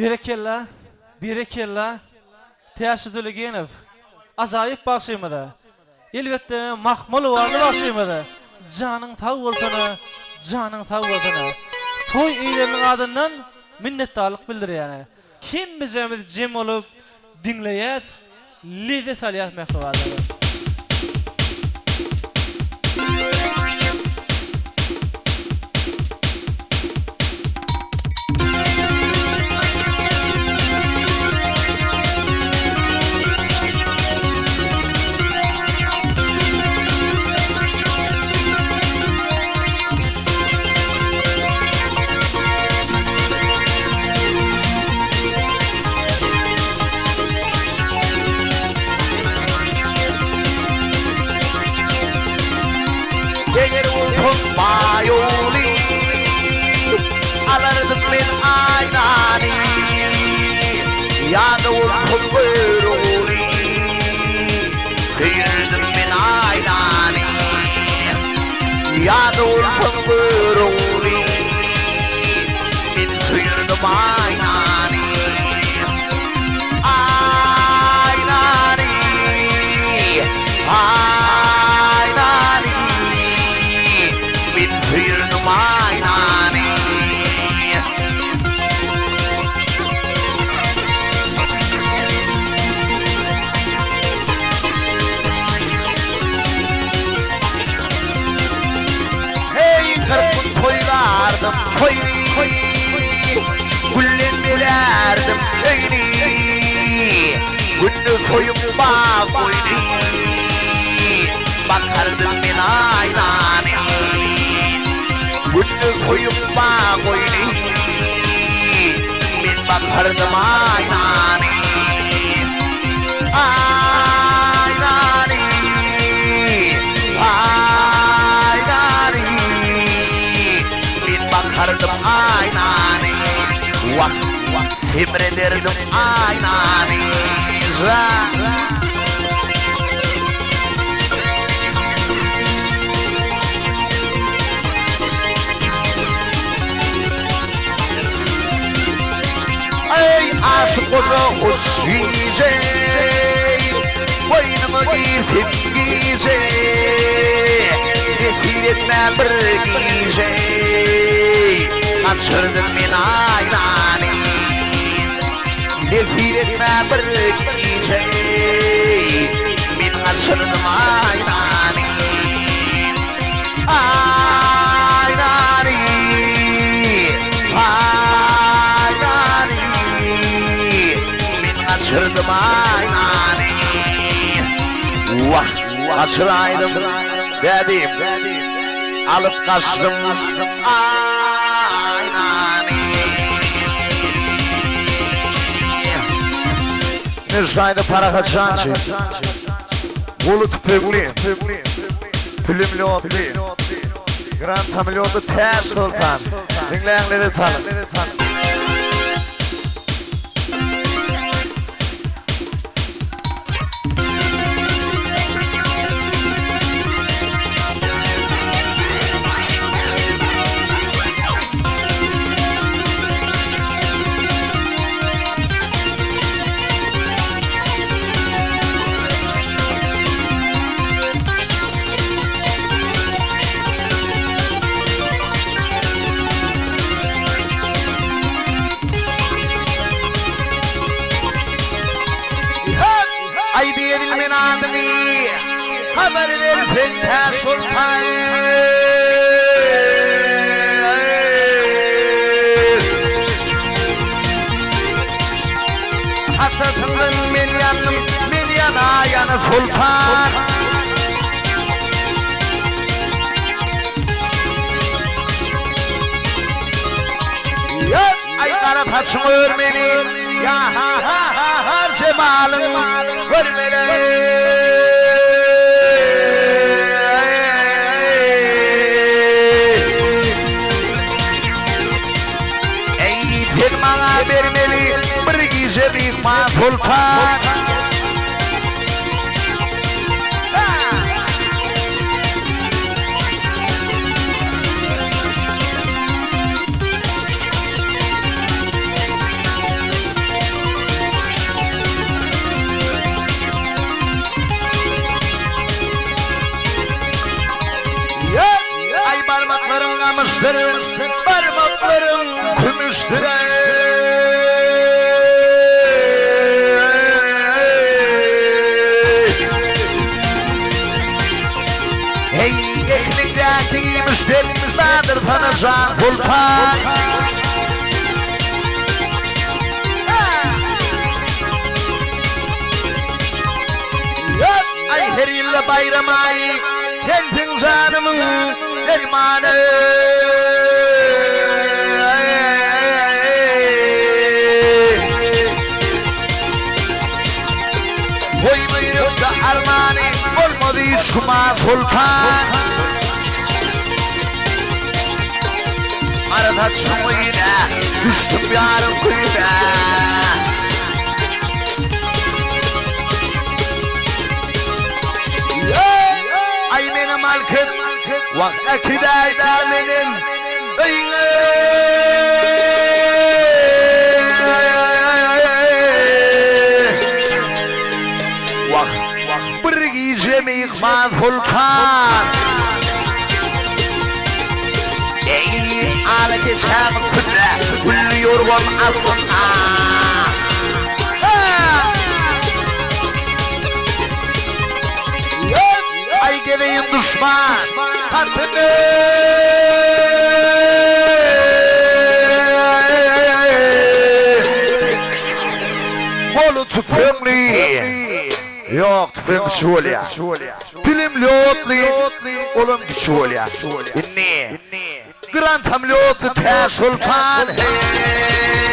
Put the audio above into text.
Berekella, berekella, Täşli Tölegenow, ajaýyp bagşymyza, elbetde mahmal owazly bagşymyza janyň sag bolsana, janyň sag bolsana. Toý eýeleriniň adyndan minnetdarlyk bildirýän. Hemmejemiz jem bolup diňleýäs, lezzet alýas mähribanlar. Eger bolsam baý ogly, Alardym men aýnany. Ýa-da bolsam Görogly, Söýerdim men aýnany. Ýa-da bolsam Görogly, Men söýerdim aýnany. Aýnany, aýnany, Men söýerdim aýnany. Heý, 40 gün toýlardym toýny, Gülden bezärdim öýni, Günde soýup bag goýny, Bakardym men aýnany. Günde soýup bag goýny, Men bakardym aýnany. Aýnany, aýnany, Men bakardym aýnany. Wah, semrederdim aýnany. Eý, aşyk goja hoş gije, Boýnuňa girsem gije, Nesip etmän bir gije, Gaçyrdym men Aýnany. Nesip etmän bir gije, Men gaçyrdym Aýnany. Aýnany, Aýnany, Men gaçyrdym Aýnany. Wah, gaçyraýdym, dädim, Alyp gaçdym Aýnany. Nurşaýda Parahat Jançy, Goly tüpeňli. Pülemlýotly, grantamlýotly Täç Soltan. Diňläň lezzet alyň. Aý diýe bilmen adyňy, Habar berseň Täçsoltan. Hasratyňdan men ýandym, men ýana-ýana Soltan. Aý gara saçyň örmeli, Ýa-ha-ha-ha-har jemalyň görmeli. Eý, sen maňa bermeli bir gije myhman Soltan. Müşdek Nadir sana jan sultan. Ay her ýylda baýram aýy, Sensiň janymyň dermany. Goýma ýürekde armany, Bolmaz hiç güman sultan. Gara saçyň öýüne, Düşdüm ýaryň küýüne. Aý menem alkym, Wah äkidäýdä menem öýüňe. Wah, bir gije myhman soltan. Eý, ala geçäň üstünde, Gülli ýorgan astynda. Aý gezeýin duşman hatyny. Goly tüpeňli. Ýok, tüpeň kiçi bolýar. Pilim lýotly, olam kiçi bolýar. Indi Grantamlýotly Täçsoltan, heý!